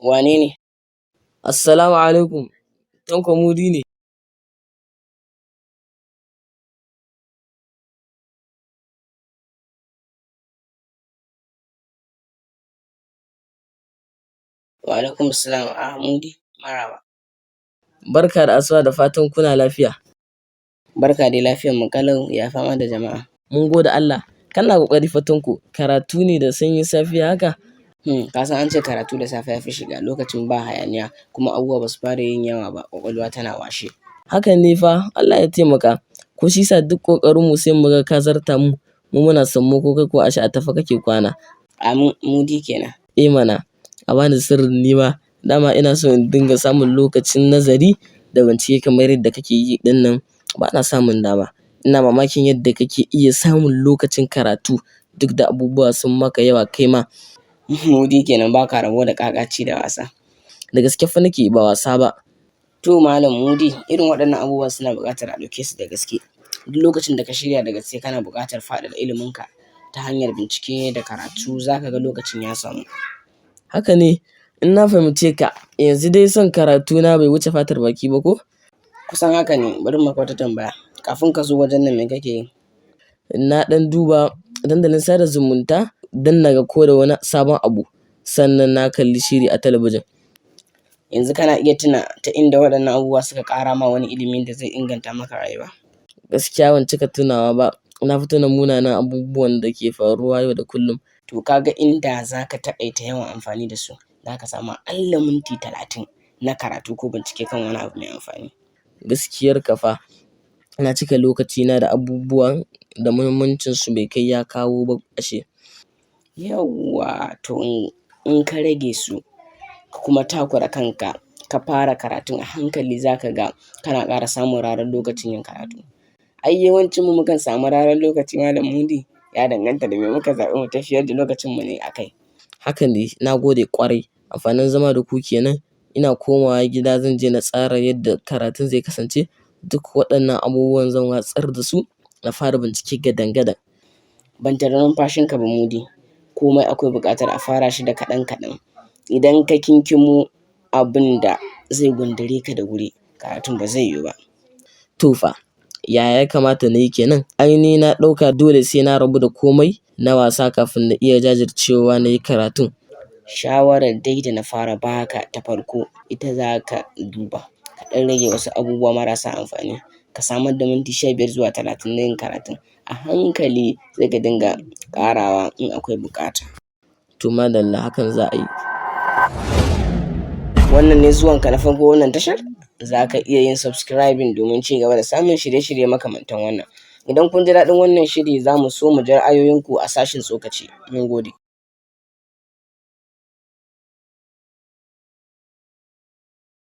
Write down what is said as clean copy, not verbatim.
Wane ne? Assalamu alaikum, Tanko Mudi ne. Wa alaikum salam. Ah, Mudi, maraba. Barka da asuba da fatan kuna lafiya. Barka dai, lafiyar mu kalau, ya fama da jama'a. Mun gode Allah. Kana ƙoƙari fa Tanko, karatu ne da sanyin safiya haka? Ka san an ce karatu da safe ya fi shiga, lokacin ba hayaniya kuma abubuwa ba su fara yin yawa ba, ƙwaƙwalwa tana washe. Hakan ne fa, Allah ya taimaka. Ko shi sa duk ƙoƙarinmu sai mu ga ka zarta mu, mu muna sammako kai ko ashe a tafe kake kwana. Amin, Mudi kenan. Eh mana, a bani sirrin nima, dama ina so in dinga samun lokacin nazari da bincike kamar yadda kake yi ɗinnan, ba na samun dama. Ina mamakin yadda kake iya samun lokacin karatu duk da abubuwa sun maka yawa kai ma. Mudi kenan, ba ka rabo da ƙaƙaci da wasa. Da gaske fa nake, ba wasa ba. To Malam Mudi, irin waɗannan abubuwan suna buƙatar a ɗauke su da gaske. Duk lokacin da ka shirya da gaske kana buƙatar faɗaɗa iliminka ta hanyar bincike da karatu, za ka ga lokacin ya samu. Haka ne, in na fahimce ka, yanzu dai son karatuna bai wuce fatar baki ba ko? Kusan haka ne, bari in maka wata tambaya. Kafin ka zo wajen nan me kake yi? Na ɗan duba dandalin sada zumunta don naga ko da wani sabon abu, sannan na kalli shiri a talabijin. Yanzu kana iya tuna ta inda waɗannan abubuwa suka ƙara ma wani ilimin da zai inganta maka rayuwa? Gaskiya ban cika tunawa ba. Na fi tuna munanan abubuwan da ke faruwa yau da kullum. To ka ga inda za ka taƙaita yawan amfani da su, za ka samu aƙalla minti 30 na karatu ko bincike kan wani abu mai amfani. Gaskiyar ka fa, na cika lokacina da abubuwan da muhimmancinsu bai kai ya kawo ba ashe. Yauwa, to in ka rage su ka kuma takura kanka ka fara karatun a hankali, za ka ga kana ƙara samun rarar lokacin yin karatu. Ai yawancin mu mukan samu rarar lokaci Malam Mudi, ya danganta da me muka zaɓi mu tafiyar da lokacin mu ne a kai. Haka ne, na gode ƙwarai. Amfanin zama da ku kenan, ina komawa gida zan je na tsara yadda karatun zai kasance. Duk waɗannan abubuwan zan watsar da su na fara bincike gadan-gadan. Ban tari numfashinka ba Mudi, komai akwai buƙatar a fara shi da kaɗan kaɗan. Idan ka kinkimo abun da zai gundure ka da wuri, karatun ba zai yiwu ba. To fa, yaya ya kamata na yi kenan? Ai ni na ɗauka dole sai na rabu da komai na wasa kafin na iya jajircewa na yi karatun. Shawarar dai da na fara baka ta farko ita za ka duba. Ka ɗan rage wasu abubuwa marasa amfani, ka samar da minti 15 zuwa 30 na yin karatun. A hankali sai ka dinga ƙarawa in akwai buƙata. To madalla, hakan za a yi. Wannan ne zuwanka na farko wannan tashar? Za ka iya yin subscribing domin ci gaba da samun shirye-shirye makamantan wannan. Idan kun ji daɗin wannan shiri, za mu so mu ji ra'ayoyinku a sashin tsokaci. Mun gode.